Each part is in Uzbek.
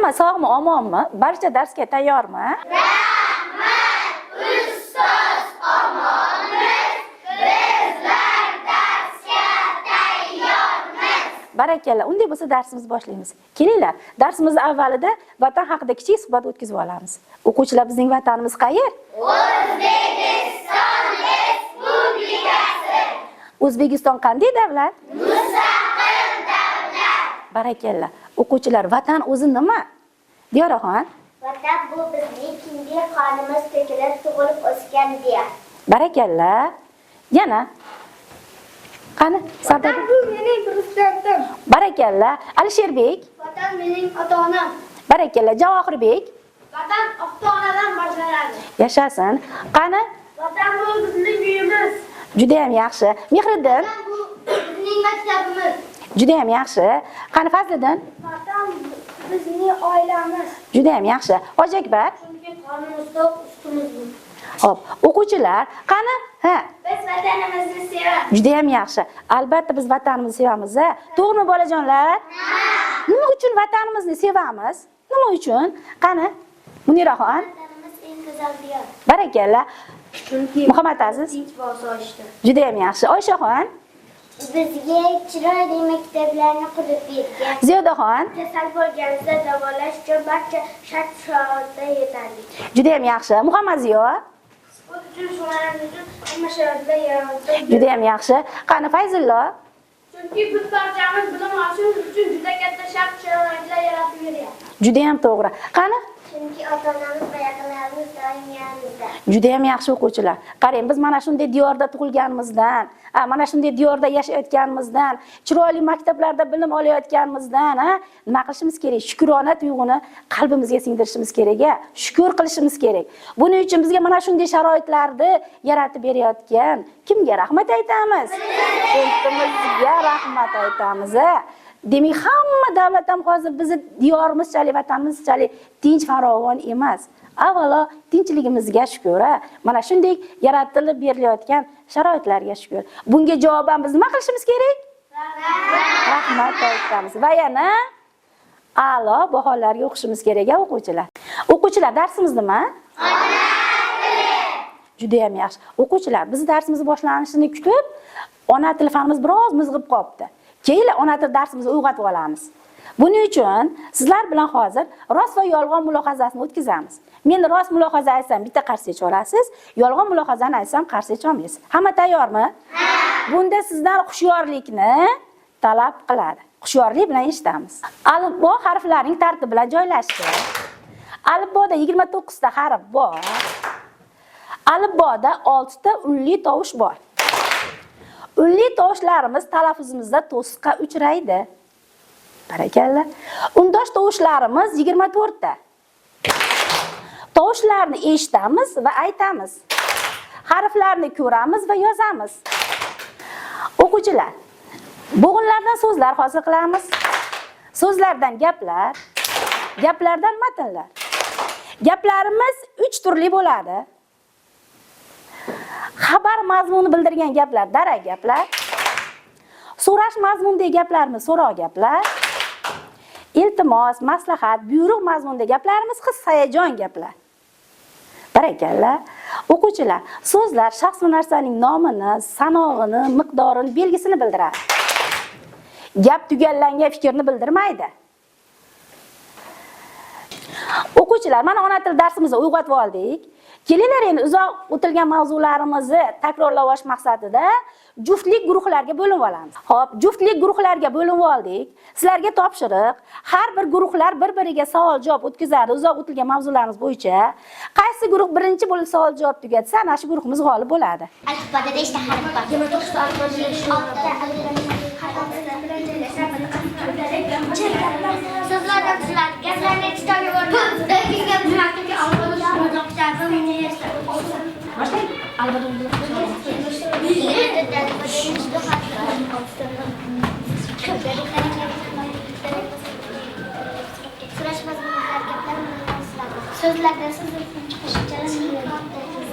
Hamma sog'mi, omonmi? Barcha darsga tayyormi? Rahmat, ustoz, omonmiz. Bizlar darsga tayyormiz. Barakalla. Unday bo'lsa darsimizni boshlaymiz. Kelinglar, darsimizni avvalida vatan haqida kichik suhbat o'tkazib olamiz. O'quvchilar, bizning vatanimiz qayer? O'zbekiston Respublikasi. O'zbekiston qanday davlat? Mustaqil davlat. Barakalla. O'quvchilar, vatan o'zi nima? Diyoraxon. Vatan bu bizning kindik qonimiz to'kilib tug'ilib o'sgan diyor. Barakalla. Yana qani Sardor? Bu mening prezidentim. Barakalla. Alisherbek. Vatan mening ota-onam. Barakalla. Javohirbek. Vatan ota-onadan boshlanadi. Yashasin. Qani? Vatan bu bizning uyimiz. Juda ham yaxshi. Mehriddin. Vatan bu bizning maktabimiz. Juda ham yaxshi. Qani Fazliddin? Vatan bizning oilamiz. Juda ham yaxshi. Hoji Akbar. Chunki qornimiz to'q, ustimiz butun. Xo'p, o'quvchilar, qani? Ha, Biz vatanimizni sevamiz. juda ham yaxshi. Albatta biz vatanimizni sevamiz, a? To'g'rimi bolajonlar? Nima uchun vatanimizni sevamiz? Nima uchun? Qani? Muniraxon. Vatanimiz eng go'zal diyor. Barakalla. Chunki Muhammad Aziz. tinch va osoyishta. Juda ham yaxshi. Oyshaxon, Bizga chiroyli maktablarni qurib bergan. Ziyodaxon, Kasal bo'lganimizda davolash uchun barcha shart-sharoitlar yetarli. juda ham yaxshi. Muhammad Ziyo, Sport uchun shug'ullanish uchun hamma sharoitlar yaratilgan. juda ham yaxshi. Qani Fayzullo, Chunki biz barchamiz bilim olishimiz uchun juda katta shart-sharoitlar yaratib beryapti. juda ham to'g'ri. Qani? Chunki ota-onamiz va yaqinlarimiz doim yonimizda. Juda ham yaxshi o'quvchilar. Qarang, biz mana shunday diyorda tug'ilganimizdan, mana shunday diyorda yashayotganimizdan, chiroyli maktablarda bilim olayotganimizdan, nima qilishimiz kerak? Shukrona tuyg'uni qalbimizga singdirishimiz kerak, a? Shukur qilishimiz kerak. Buning uchun bizga mana shunday sharoitlarni yaratib berayotgan kimga rahmat aytamiz? Prezidentimizga rahmat aytamiz, a? Demak, hamma davlat ham hozir bizni diyorimizchalik, vatanimizchalik tinch farovon emas. Avvalo tinchligimizga shukur, a? Mana shunday yaratilib berilayotgan sharoitlarga shukur. Bunga javoban biz nima qilishimiz kerak? Rahmat aytamiz. Va yana a'lo baholarga o'qishimiz kerak, a, o'quvchilar. O'quvchilar, darsimiz nima? Juda ham yaxshi. O'quvchilar, biz darsimiz boshlanishini kutib, ona tili fanimiz biroz mizg'ib qolibdi. Keyin ona tili darsimizni uyg'otib olamiz. Buning uchun sizlar bilan hozir rost va yolg'on mulohazasini o'tkazamiz. Men rost mulohaza aytsam bitta qarsak cholasiz, yolg'on mulohazani aytsam qarsak cholmaysiz. Hamma tayyormi? Bunda sizdan hushyorlikni talab qiladi. Hushyorlik bilan eshitamiz. Alifbo harflarining tartibi bilan joylashdi. Alifboda 29 ta harf bor. Alifboda 6 ta unli tovush bor. Unli tovushlarimiz talaffuzimizda to'siqqa uchraydi. Barakalla. Undosh tovushlarimiz 24 ta. Tovushlarni eshitamiz va aytamiz. Harflarni ko'ramiz va yozamiz. O'quvchilar, bo'g'inlardan so'zlar hosil qilamiz. So'zlardan gaplar, gaplardan matnlar. Gaplarimiz 3 turli bo'ladi. Xabar mazmuni bildirgan gaplar darak gaplar. So'rash mazmunidagi gaplarimiz so'roq gaplar. Iltimos, maslahat, buyruq mazmunidagi gaplarimiz his hayajon gaplar. Barakalla. O'quvchilar, so'zlar shaxs va narsaning nomini, sanog'ini, miqdorini, belgisini bildiradi. Gap tugallangan fikrni bildirmaydi. O'quvchilar, mana ona tili darsimizni uyg'otib oldik. Kelinglar endi uzoq o'tilgan mavzularimizni takrorlab olish maqsadida juftlik guruhlarga bo'linib olamiz. Xo'p, juftlik guruhlarga bo'linib oldik. Sizlarga topshiriq, har bir guruhlar bir-biriga savol-javob o'tkazadi uzoq o'tilgan mavzularimiz bo'yicha. Qaysi guruh birinchi bo'lib savol-javob tugatsa, ana shu guruhimiz g'olib bo'ladi. Alifboda 5 ta harf bor. 29 ta So'zlardan tuziladi. Gaplarni nechta bor? Boshlaylik. So'zlardan so'zlar qo'shimchalar.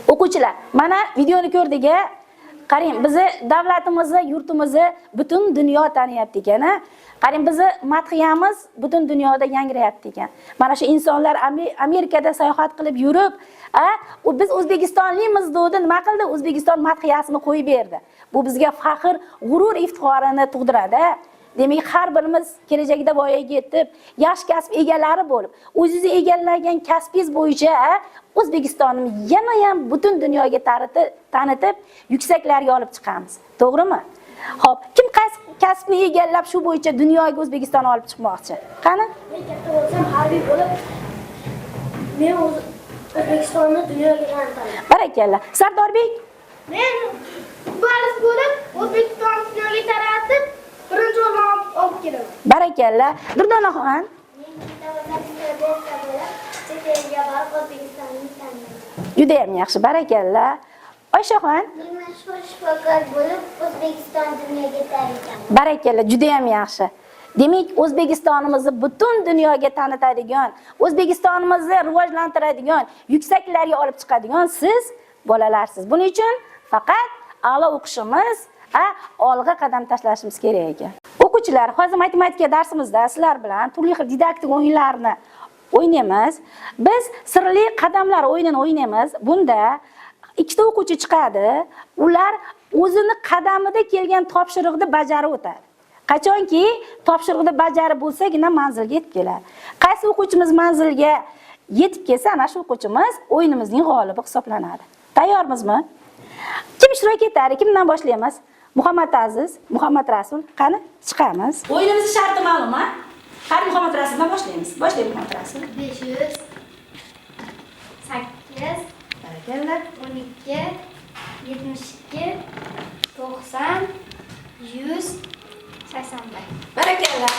O'quvchilar, mana videoni ko'rdik a? Qarang, bizni davlatimizni, yurtimizni butun dunyo taniyapti ekan a? Qarang, bizni madhiyamiz butun dunyoda yangrayapti ekan. Mana shu insonlar Amerikada sayohat qilib yurib, a, biz o'zbekistonlimiz dedi, nima qildi? O'zbekiston madhiyasini qo'yib berdi. Bu bizga faxr, g'urur iftixorini tug'diradi. Demak, har birimiz kelajakda voyaga yetib, yaxshi kasb egalari bo'lib, o'zingiz egallagan kasbingiz bo'yicha O'zbekistonni yana ham butun dunyoga tanitib, yuksaklarga olib chiqamiz. To'g'rimi? Xo'p, kim qaysi kasbni egallab shu bo'yicha dunyoga O'zbekistonni olib chiqmoqchi? Qani? Men katta bo'lsam harbiy bo'lib, men O'zbekistonni dunyoga tanitaman. Barakalla. Sardorbek? Men futbolist bo'lib, O'zbekistonni dunyoga taratib, birinchi o'rinni olib kelaman. Barakalla. Durdonaxon? Men katta bo'lsam styuardessa bo'lib, chet elga borib O'zbekistonni tanitaman. Juda ham yaxshi, barakalla. Oyshaxon? Men mashhur shifokor bo'lib, O'zbekistonni dunyoga tanitaman. Barakalla, juda ham yaxshi. Demak, O'zbekistonimizni butun dunyoga tanitadigan, O'zbekistonimizni rivojlantiradigan, yuksaklarga olib chiqadigan siz bolalarsiz. Buning uchun faqat a'lo o'qishimiz, olg'a qadam tashlashimiz kerak ekan. O'quvchilar, hozir matematika darsimizda sizlar bilan turli xil didaktik o'yinlarni o'ynaymiz. Biz sirli qadamlar o'yinini o'ynaymiz. Bunda ikkita o'quvchi chiqadi, ular o'zini qadamida kelgan topshiriqni bajarib o'tadi. Qachonki topshiriqni bajarib bo'lsagina manzilga yetib keladi. Qaysi o'quvchimiz manzilga yetib kelsa, ana shu o'quvchimiz o'yinimizning g'olibi hisoblanadi. Tayyormizmi? Kim ishtirok etadi? Kimdan boshlaymiz? Muhammad Aziz, Muhammad Rasul, qani chiqamiz. O'yinimizning sharti ma'lum, ha? Qani Muhammad Rasuldan boshlaymiz. Boshlaymiz Muhammad Rasul. 500 8 Barakalla. 12 72 90 100 81. Barakalla.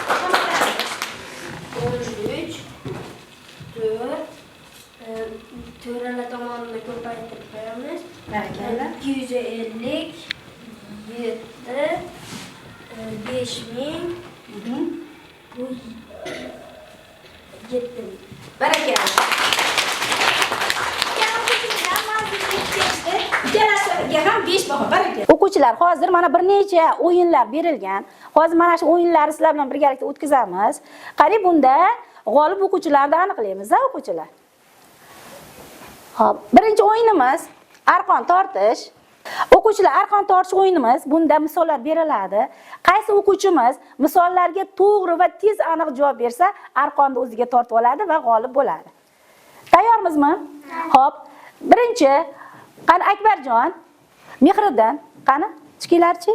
Muhammad Aziz. 13 4 to'rala tomonini ko'paytirib qo'yamiz. Barakalla. 250 7 5000 bu 7000. Barakalla. Ikkalasiga ham 5 baho. Barakalla. O'quvchilar, hozir mana bir necha o'yinlar berilgan. Hozir mana shu o'yinlarni sizlar bilan birgalikda o'tkazamiz. Qarang, bunda g'olib o'quvchilarni aniqlaymiz, a o'quvchilar. Xo'p, birinchi o'yinimiz arqon tortish. O'quvchilar, arqon tortish o'yinimiz, bunda misollar beriladi. Qaysi o'quvchimiz misollarga to'g'ri va tez aniq javob bersa, arqonni o'ziga tortib oladi va g'olib bo'ladi. Tayyormizmi? Xo'p, birinchi qani Akbarjon, Mehriddin, qani chiqinglarchi.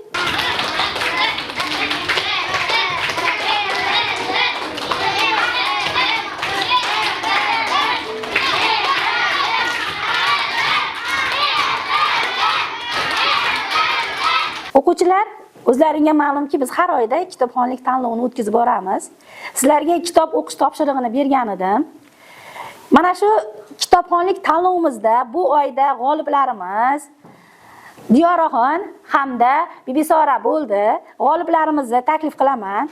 O'quvchilar, o'zlaringga ma'lumki, biz har oyda kitobxonlik tanlovini o'tkazib boramiz. Sizlarga kitob o'qish topshirig'ini bergan edim. Mana shu kitobxonlik tanlovimizda bu oyda g'oliblarimiz Diyoraxon hamda Bibisora bo'ldi. G'oliblarimizni taklif qilaman.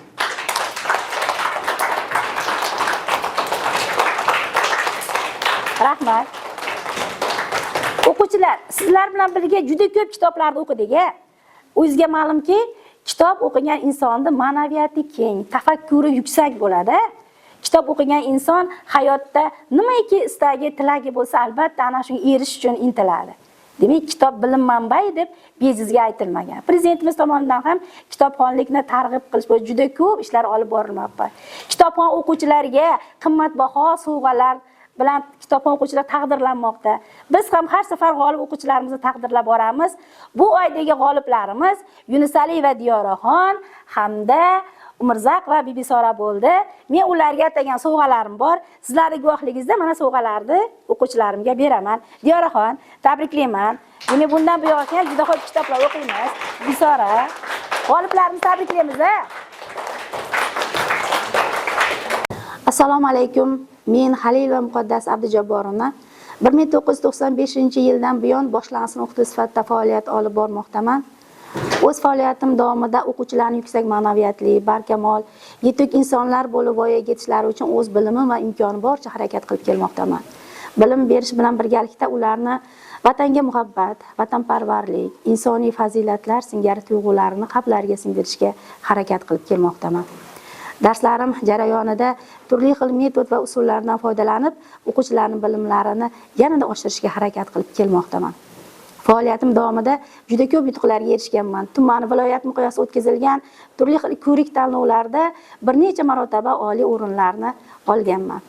Rahmat. O'quvchilar, sizlar bilan birga juda ko'p kitoblarni o'qidik a. O'zingizga ma'lumki, kitob o'qigan insonni ma'naviyati keng, tafakkuri yuksak bo'ladi. Kitob o'qigan inson hayotda nimaiki istagi, tilagi bo'lsa, albatta ana shunga erishish uchun intiladi. Demak, kitob bilim manbai deb bejizga aytilmagan. Prezidentimiz tomonidan ham kitobxonlikni targ'ib qilish bo'yicha juda ko'p ishlar olib borilmoqda. Kitobxon o'quvchilarga qimmatbaho sovg'alar bilan kitobxon o'quvchilar taqdirlanmoqda. Biz ham har safar g'olib o'quvchilarimizni taqdirlab boramiz. Bu oydagi g'oliblarimiz Yunusali va Diyoraxon hamda Umirzaq va Bibisora bo'ldi. Men ularga atagan sovg'alarim bor. Sizlarning guvohligingizda mana sovg'alarni o'quvchilarimga beraman. Diyoraxon, tabriklayman. Demak, bundan buyog'iga ham juda ko'p kitoblar o'qiymiz. Bibisora, g'oliblarimizni tabriklaymiz a. Assalomu alaykum. Men Halilova Muqaddas Abdujabborovna 1995-yildan buyon boshlang'ich sinf o'qituvchisi sifatida faoliyat olib bormoqdaman. O'z faoliyatim davomida o'quvchilarni yuksak ma'naviyatli, barkamol, yetuk insonlar bo'lib voyaga yetishlari uchun o'z bilimim va imkonim boricha harakat qilib kelmoqdaman. Bilim berish bilan birgalikda ularni vatanga muhabbat, vatanparvarlik, insoniy fazilatlar singari tuyg'ularini qalblariga singdirishga harakat qilib kelmoqdaman. Darslarim jarayonida turli xil metod va usullardan foydalanib, o'quvchilarning bilimlarini yanada oshirishga harakat qilib kelmoqdaman. Faoliyatim davomida juda ko'p yutuqlarga erishganman. Tuman, viloyat miqyosida o'tkazilgan turli xil ko'rik tanlovlarda bir necha marotaba oliy o'rinlarni olganman.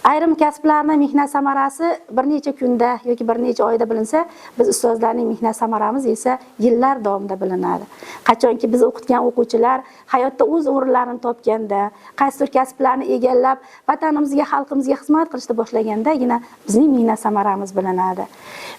Ayrim kasblarning mehnat samarasi bir necha kunda yoki bir necha oyda bilinsa, biz ustozlarning mehnat samaramiz esa yillar davomida bilinadi. Qachonki biz o'qitgan o'quvchilar hayotda o'z o'rinlarini topganda, qaysidir kasblarni egallab, vatanimizga, xalqimizga xizmat qilishni boshlagandagina bizning mehnat samaramiz bilinadi.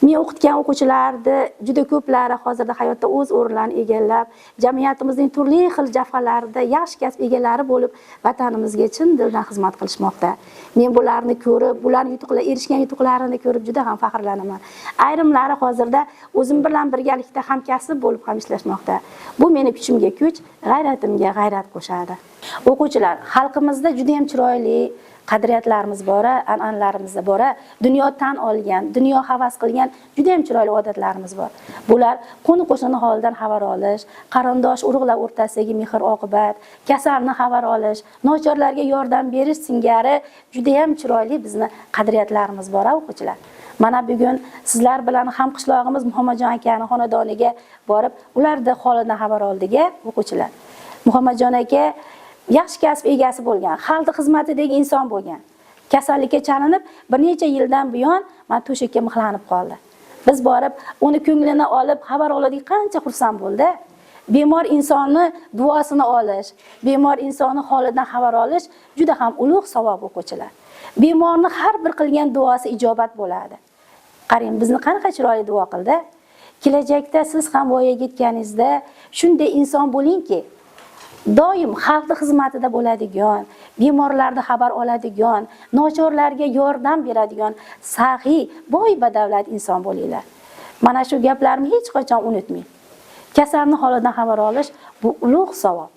Men o'qitgan o'quvchilarni juda ko'plari hozirda hayotda o'z o'rinlarini egallab, jamiyatimizning turli xil jabhalarida yaxshi kasb egalari bo'lib, vatanimizga chin dildan xizmat qilishmoqda. Men bularni ko'rib, bularning erishgan yutuqlarini ko'rib juda ham faxrlanaman. Ayrimlari hozirda o'zim bilan birgalikda hamkasb bo'lib ham ishlashmoqda. Bu meni kuchimga kuch, g'ayratimga g'ayrat qo'shadi. O'quvchilar, xalqimizda juda ham chiroyli qadriyatlarimiz bor, an'analarimiz bor, dunyo tan olgan, dunyo havas qilgan juda ham chiroyli odatlarimiz bor. Bular qo'ni-qo'shni holidan xabar olish, qarindosh urug'lar o'rtasidagi mehr-oqibat, kasalni xabar olish, nochorlarga yordam berish singari juda ham chiroyli bizni qadriyatlarimiz bor, o'quvchilar. Mana bugun sizlar bilan ham qishlog'imiz Muhammadjon akaning xonadoniga borib, ularning holidan xabar oldik, o'quvchilar. Muhammadjon aka yaxshi kasb egasi bo'lgan, xalq xizmatidagi inson bo'lgan. Kasallikka chalinib, bir necha yildan buyon mana to'shakka mixlanib qoldi. Biz borib, uni ko'nglini olib, xabar oldik, qancha xursand bo'ldi. Bemor insonni duosini olish, bemor insonni holidan xabar olish juda ham ulug' savob, o'quvchilar. Bemorni har bir qilgan duosi ijobat bo'ladi. Qarang, bizni qanaqa chiroyli duo qildi. Kelajakda siz ham voyaga yetganingizda shunday inson bo'lingki, doim xalqning xizmatida bo'ladigan, bemorlarni xabar oladigan, nochorlarga yordam beradigan saxiy, boy badavlat inson bo'linglar. Mana shu gaplarni hech qachon unutmang. Kasalni holidan xabar olish bu ulug' savob.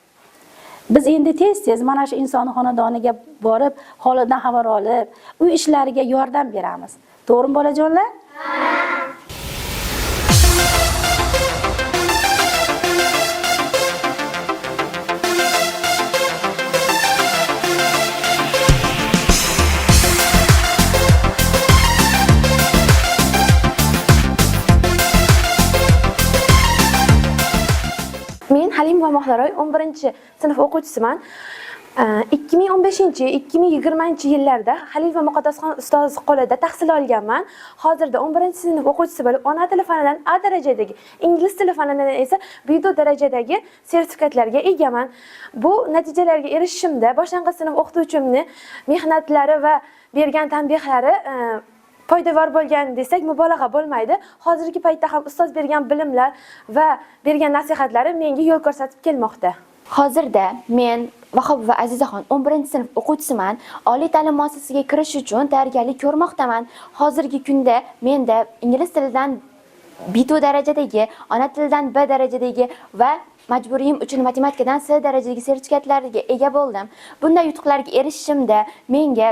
Biz endi tez-tez mana shu insonni xonadoniga borib, holidan xabar olib, uy ishlariga yordam beramiz. To'g'rimi, bolajonlar? Men Halimova Mohlaroy 11-sinf o'quvchisiman. 2015-2020 yillarda Halilova Muqaddasxon ustoz qo'lida tahsil olganman. Hozirda 11-sinf o'quvchisi bo'lib, ona tili fanidan A darajadagi, ingliz tili fanidan esa B2 darajadagi sertifikatlarga egaman. Bu natijalarga erishishimda boshlang'ich sinf o'qituvchimni mehnatlari va bergan tanbehlari poydevor bo'lgan desak mubolag'a bo'lmaydi. Hozirgi paytda ham ustoz bergan bilimlar va bergan nasihatlari menga yo'l ko'rsatib kelmoqda. Hozirda men Vahobova Azizaxon 11-sinf o'quvchisiman. Oliy ta'lim muassasasiga kirish uchun tayyorgarlik ko'rmoqdaman. Hozirgi kunda menda ingliz tilidan B2 darajadagi, ona tilidan B darajadagi va majburiyim uchun matematikadan C darajadagi sertifikatlarga ega bo'ldim. Bunday yutuqlarga erishishimda menga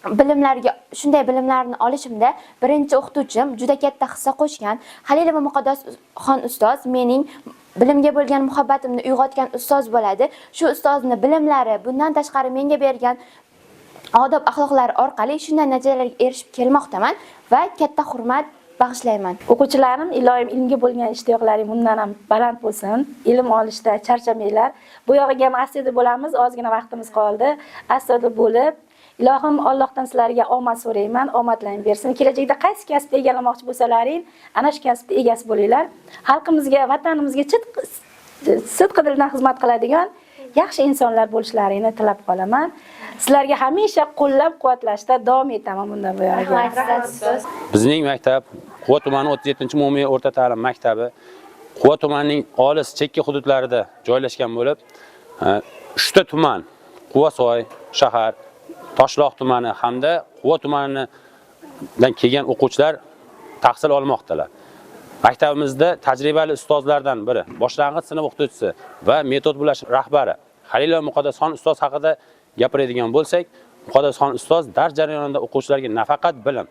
Bilimlarga, shunday bilimlarni olishimda birinchi o'qituvchim juda katta hissa qo'shgan. Halilova Muqaddasxon ustoz mening bilimga bo'lgan muhabbatimni uyg'otgan ustoz bo'ladi. Shu ustozni bilimlari, bundan tashqari menga bergan odob axloqlari orqali shunday natijalarga erishib kelmoqdaman va katta hurmat bag'ishlayman. O'quvchilarim, iloyim ilmga bo'lgan ishtiyoqlaring bundan ham baland bo'lsin. Ilm olishda charchamanglar. Bu yog'iga ham astoydil bo'lamiz, ozgina vaqtimiz qoldi. Astoydil bo'lib, ilohim Allohdan sizlarga omad so'rayman, omadlarni bersin. Kelajakda qaysi kasbni egallamoqchi bo'lsalaring, ana shu kasbni egasi bo'linglar. Xalqimizga, vatanimizga sidqi dildan xizmat qiladigan yaxshi insonlar bo'lishlaringni tilab qolaman. Sizlarga hamisha qo'llab-quvvatlashda davom etaman bundan buyog'iga. Bizning maktab Quva tumani 37-umumiy o'rta ta'lim maktabi Quva tumanining olis chekka hududlarida joylashgan bo'lib, 3 ta tuman: Quvasoy shahar, Toshloq tumani hamda Quva tumanidan kelgan o'quvchilar tahsil olmoqdalar. Maktabimizda tajribali ustozlardan biri, boshlang'ich sinf o'qituvchisi va metod ulash rahbari Halilova Muqaddasxon ustoz haqida gapiradigan bo'lsak, Muqaddasxon ustoz dars jarayonida o'quvchilarga nafaqat bilim,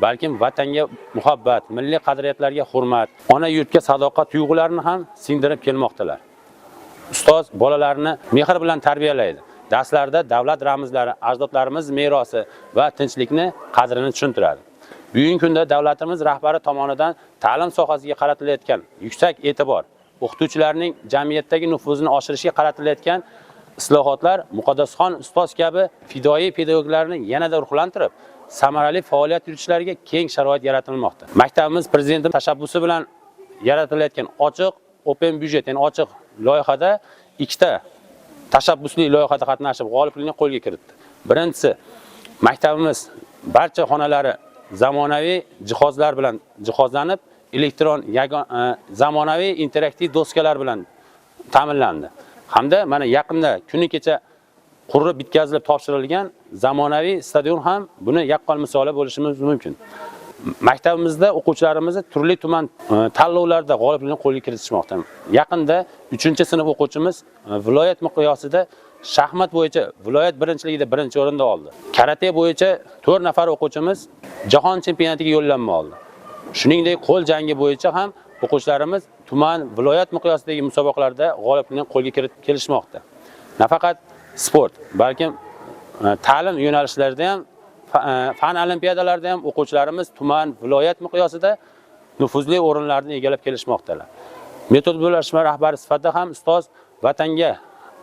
balkim vatanga muhabbat, milliy qadriyatlarga hurmat, ona yurtga sadoqat tuyg'ularini ham singdirib kelmoqdalar. Ustoz bolalarni mehr bilan tarbiyalaydi. Darslarda davlat ramzlari, ajdodlarimiz merosi va tinchlikni qadrini tushuntiradi. Bugungi kunda davlatimiz rahbari tomonidan ta'lim sohasiga qaratilayotgan yuksak e'tibor, o'qituvchilarning jamiyatdagi nufuzini oshirishga qaratilayotgan islohotlar Muqaddasxon ustoz kabi fidoyi pedagoglarni yanada ruhlantirib, samarali faoliyat yuritishlariga keng sharoit yaratilmoqda. Maktabimiz prezidenti tashabbusi bilan yaratilayotgan ochiq open budget, ya'ni ochiq loyihada ikkita tashabbusli loyihada qatnashib, g'oliblikni qo'lga kiritdi. Birinchisi, maktabimiz barcha xonalari zamonaviy jihozlar bilan jihozlanib, elektron zamonaviy interaktiv doskalar bilan ta'minlandi. Hamda mana yaqinda kuni kecha qurib bitkazilib topshirilgan zamonaviy stadion ham buni yaqqol misoli bo'lishimiz mumkin. Maktabimizda o'quvchilarimizni turli tuman tanlovlarda g'oliblikni qo'lga kiritishmoqda. Yaqinda 3-sinf o'quvchimiz viloyat miqyosida shaxmat bo'yicha viloyat birinchiligida birinchi o'rinda oldi. Karate bo'yicha 4 nafar o'quvchimiz jahon chempionatiga yo'llanma oldi. Shuningdek, qo'l jangi bo'yicha ham o'quvchilarimiz tuman, viloyat miqyosidagi musobaqalarda g'oliblikni qo'lga kiritib kelishmoqda. Nafaqat sport, balkim ta'lim yo'nalishlarida ham, fan olimpiadalarida ham o'quvchilarimiz tuman, viloyat miqyosida nufuzli o'rinlarni egallab kelishmoqdalar. Metod birlashma rahbari sifatida ham ustoz vatanga,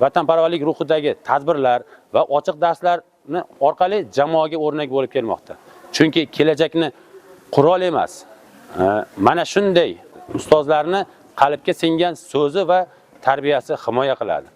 vatanparvarlik ruhidagi tadbirlar va ochiq darslarni orqali jamoaga o'rnak bo'lib kelmoqda. Chunki kelajakni qurol emas, mana shunday ustozlarni qalbga singan so'zi va tarbiyasi himoya qiladi.